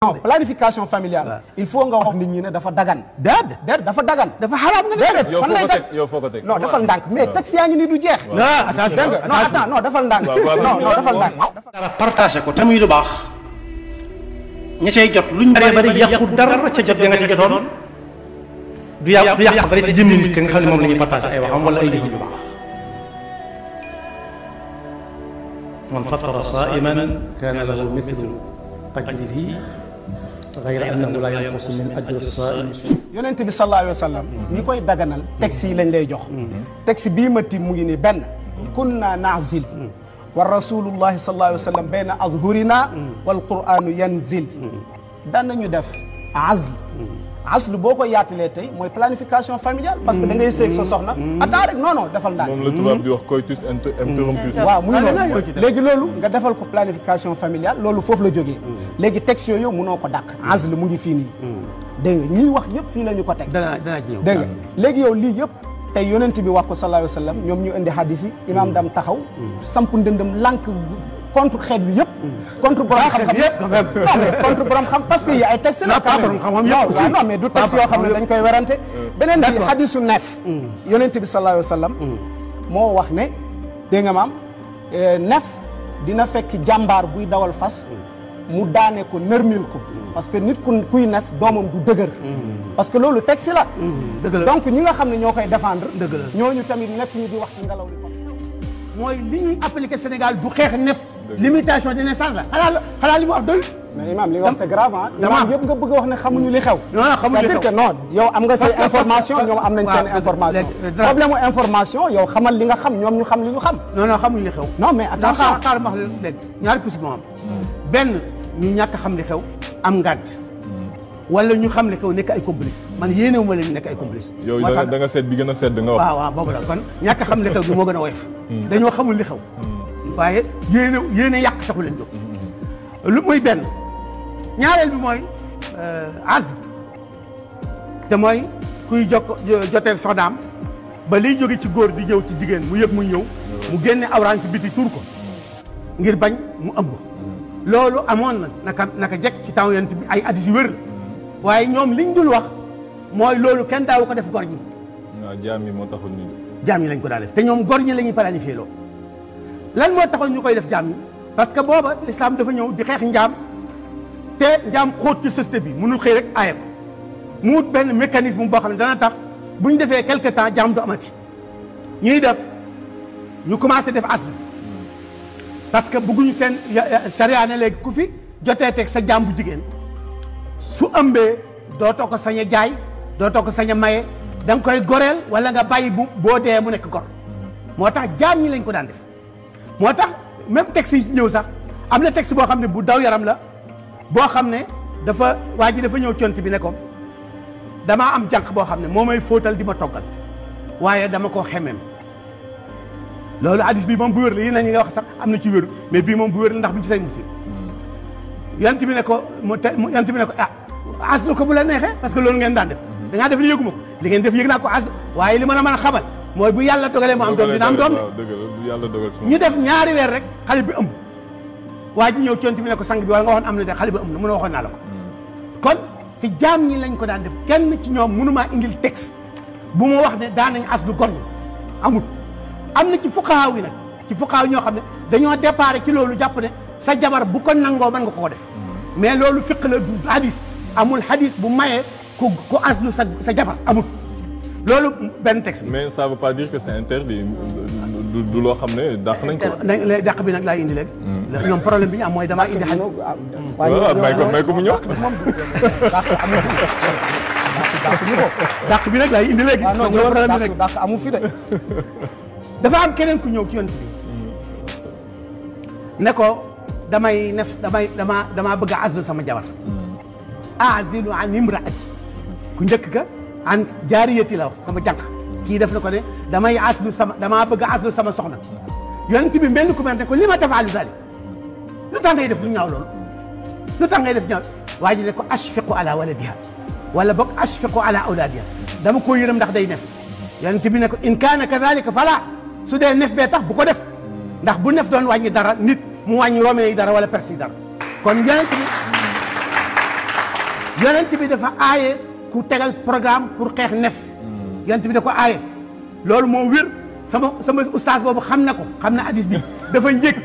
non planification familiale. il faut nga wax nit ñi ne dafa dagan. déedéet dafa dagan. dafa xaraam nga déedéet. yow foo ko teg non dafal ndànk mais texte yaa ngi nii du jeex. non dafal ndànk. non dafal ndànk. dara partagé ko te muy lu baax ña cay jot luñ bari yàqu dara ca jot ya nga ca jotoon du yàq dara ci jëmmi nit ki nga xam ne moom la ñuy partagé ay waxam wala ay liggéey yu baax. man fattara saa'iman kaana lahu mithlu ajrihi ghayra annahu laa yanqusu min ajri as-saa'imi shay'. yonent bi sallallahu alayhi wa sallam ñi koy daganal texte yi lañ lay jox. texte bii ma tiim mu ngi nii benn. kunna naazil. wa rasulullahi sallallahu alayhi wa sallam bayna azhurina wal qur'anu yanzil. daan nañu def azl. azl boo ko yaatalee tey mooy planification familiale. parce que da ngay seeg sa soxna. attends rek non defal ndànk. moom la tubaab di wax coitus interruptus. waaw muy noonu léegi loolu nga defal ko planification familiale loolu foofu la jógee. léegi texte yooyu mënoo ko dàq. azl mu ngi fii nii. dégg nga ñiy wax yëpp fii la ñu ko teg. danaa ci ñëw dégg nga léegi yow lii yëpp tey yonent bi wax ko sallallahu alayhi wa sallam ñoom ñu indi hadis yi. imaam dam taxaw. samp ndëndëm lànk contre xeet bi yëpp. contre borom xam-xam yëpp. contre borom xam parce que yi ay texte la. non mais du texte yoo xam ne dañ koy werante. beneen bi hadisu neef. yonent bi sallallahu alayhi wa sallam moo wax ne dégg nga maam neef dina fekk jàmbaar buy dawal fas. mu daane ko nërmil ko. parce que nit kuy neef doomam du dëgër. parce que loolu texte la. donc ñi nga xam ne ñoo koy défendre. ñooñu tamit nekk ñu di wax ci ngelaw li ko. mooy li ñuy appliqué Sénégal du xeex neef. limitation de naissance la xanaa li mu wax doy. mais imam li nga wax c'est grave ah. imam yëpp nga bëgg a wax ne xamuñu li xew. non xamuñu li xew c'est-à-dire que non yow am nga say information ñoom am nañ seen information. problème information yow xamal li nga xam ñoom ñu xam li ñu xam. non xamuñu li xew. non mais attention xaaral ma wax leen léegi ñaari possible moo am. benn ñu ñàkk xam li xew am ngànt. wala ñu xam li xew nekk ay complice man yéenewu ma leen nekk ay complice. yow da nga seet bi gën a sedd nga wax. waaw boobu la kon ñàkk xam li xew bi moo gën a woyof. dañoo xamul li xew. waaye yéene yàq taxu leen jóg. lu muy benn ñaareel bi mooy azl te mooy kuy jotee soxnaam ba liy jóge ci góor di ñëw ci jigéen mu yëg mu ñëw mu génne awraan ci biti tuur ko ngir bañ mu ëmb. loolu amoon na naka jekk ci temps yonent bi ay hadiis yu wér waaye ñoom liñ dul wax mooy loolu kenn daawu ko def gor ñi. waaw jaam yi moo taxul ñu. jaam yi lañ ko daa def te ñoom gor ñi la ñuy planifié loolu. lan moo taxoon ñu koy def jaam ñi parce que booba l'islam dafa ñëw di xeex njaam te njaam xóot ci société bi mënul xëy rek aaye ko mu wut benn mécanisme boo xam ne dana tax bu ñu defee quelque temps jaam du amati ñuy def ñu commencé def asl parce que bëgguñu seen charia ne léegi ku fi jotee teg sa jaam bu jigéen su ëmbee dootoo ko sañ a jaay dootoo ko sañ a maye da nga koy goreel wala nga bàyyi boo dee mu nekk gor moo tax jaam ñi lañ ko daan def. moo tax même texte yi ñëw sax am na texte boo xam ne bu daw yaram la boo xam ne waa ji dafa ñëw cont bi ne ko damaa am jànq boo xam ne moo may fóotal di ma toggal waaye dama koo xemem loolu hadis bi moom bu wér la yéen ñi nga wax sax am na ci wér mais bii moom bu wér la ndax bu ci say muslim yant bi ne ko yant bi ne ko aslu ko bu la neexee parce que loolu ngeen daan def da ngaa def li yëguma ko li ngeen def yëg naa ko aslu waaye li ma la mën a xamal mooy bu yàlla dogalee mu am doom dina am doom ñu def ñaari weer rek xale bi ëmb waa ji ñëw cont bi ne ko sang bi wala nga waxoon am na de xale bi ëmb na mun a waxoon naa la ko kon ci jaam ñi lañ ko daan def kenn ci ñoom mënumaa indil texte bu ma wax ne daan nañ aslu gor ñi amul am na ci fuqaaw yi nag ci fuqaaw ñoo xam ne dañoo déparé ci loolu jàpp ne sa jabar bu ko nangoo mën nga koo def mais loolu fiq la du hadis amul hadis bu mayee ku aslu sa jabar amul loolu benn texte bi. mais ça veut pas dire que c'est interdit du loo xam ne dàq nañ ko. dàq bi nag laay indi léegi. ñoom problème bi ñu am mooy damaa indi xaj. waaw may ko mu ñëw. dàq bi nag laay indi léegi. waaw non problème bi dàq amu fi de. dafa am keneen ku ñëw ci yonent bi ne ko damaa bëgg a azlu sama jabar. azilu an imraati ku njëkk ka. an jaariyati la wax sama jànq kii def na ko ne damaa bëgg a aslu sama soxna yonent bi mel ni ku mel ne ko li ma tafaalu zalik lu tax ngay def lu ñaaw loolu lu tax ngay def ñaaw waa ji ne ko ashfiqu ala waladiha wala boog ashfiqu ala awladiha dama koo yërëm ndax day nef yonent bi ne ko in kaana kadalika fala su dee nef bee tax bu ko def ndax bu nef doon wàññi dara nit mu wàññi roome yi dara wala perse yi dara kon yonent bi yonent bi dafa aaye ku tegal programme pour xeex nef yonent bi da ko aaye loolu moo wér sama ustaas boobu xam na ko xam na hadis bi dafa njëkk